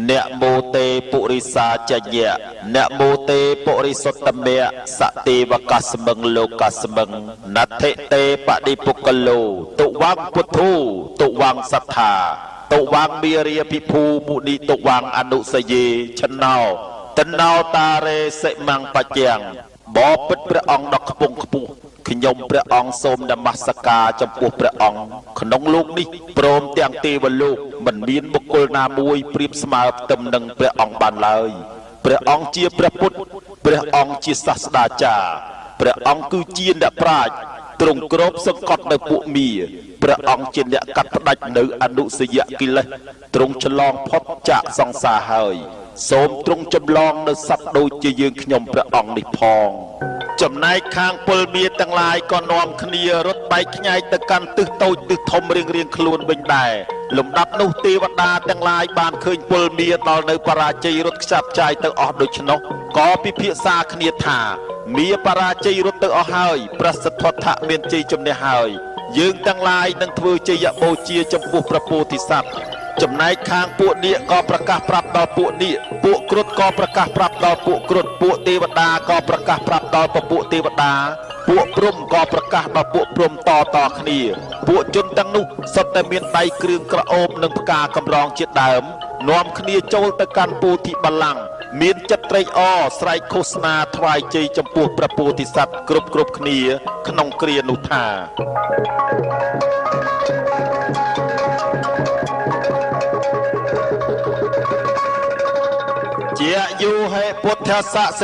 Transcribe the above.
អ្នកមោទេពុរិសាចយៈអ្នកមោទេពុរិសុត្តមៈសទេវកស្មឹងលោកស្មឹងណដ្ឋិទេបដិពុកលោទុវងពុទ្ធោទុវងសត្ថាទុវងមេរាភិភូមុនីទុវងអនុសយេឆណោតណោតារេសិមੰបច្យ៉ាងបបិទ្ធព្រះអង្គដ៏ខ្ពង់ខ្ពស់ខ្ញុំព្រះអង្គសូមនមស្ការចំពោះព្រះអង្គក្នុងលោកនេះព្រមទាំងទេវលោកមិនមានបុគ្គលណាមួយប្រៀបស្មើផ្ទឹមនឹងព្រះអង្គបានឡើយព្រះអង្គជាព្រះពុទ្ធព្រះអង្គជាសាស្តាចារ្យព្រះអង្គគឺជាអ្នកប្រាជ្ញទ្រង់គ្របសង្កត់នៅពួកមាព្រះអង្គជាអ្នកកាត់ផ្ដាច់នៅអនុសយកិលេសទ្រង់ឆ្លងផុតចាកសង្សារហើយសូមទ្រង់ចម្លងនៅសត្វដូចជាយើងខ្ញុំព្រះអង្គនេះផងចំណែកខាងពលមាទាំងឡាយក៏នាំគ្នារត់បែកខ្ញែកទៅកាន់ទិសតូចទិសធំរៀងៗខ្លួនវិញដែរលំដាប់នោះទេវតាទាំងឡាយបានឃើញពលមាដល់នៅបរាជ័យរត់ខ្ចាត់ចាយទៅអស់ដូច្នោះក៏ពិភាក្សាគ្នាថាមាបរាជ័យរត់ទៅអស់ហើយព្រះសិទ្ធត្ថៈមានជ័យជំនះហើយយើងទាំងឡាយនឹងធ្វើជ័យបូជាចំពោះព្រះពោធិសត្វចំណែកខាងពួកនាគក៏ប្រកាសប្រាប់ដល់ពួកនាគពួកគ្រុឌក៏ប្រកាសប្រាប់ដល់ពួកគ្រុឌពួកទេវតាក៏ប្រកាសប្រាប់ដល់ពួកទេវតាពួកព្រំក៏ប្រកាសដល់ពួកព្រំតតគ្នាពួកជនទាំងនោះសុទ្ធតែមានដៃគ្រឿងក្រអូបនិងផ្កាកម្រងជាដើមនាំគ្នាចូលទៅកាន់ពោធិបល្ល័ង្កមានចិត្តត្រេកអរស្រែកឃោសនាថ្វាយជ័យចំពោះព្រះពោធិសត្វគ្រប់គ្នាក្នុងគ្រានោះថាជាយុហេពុទ្ធសៈសេ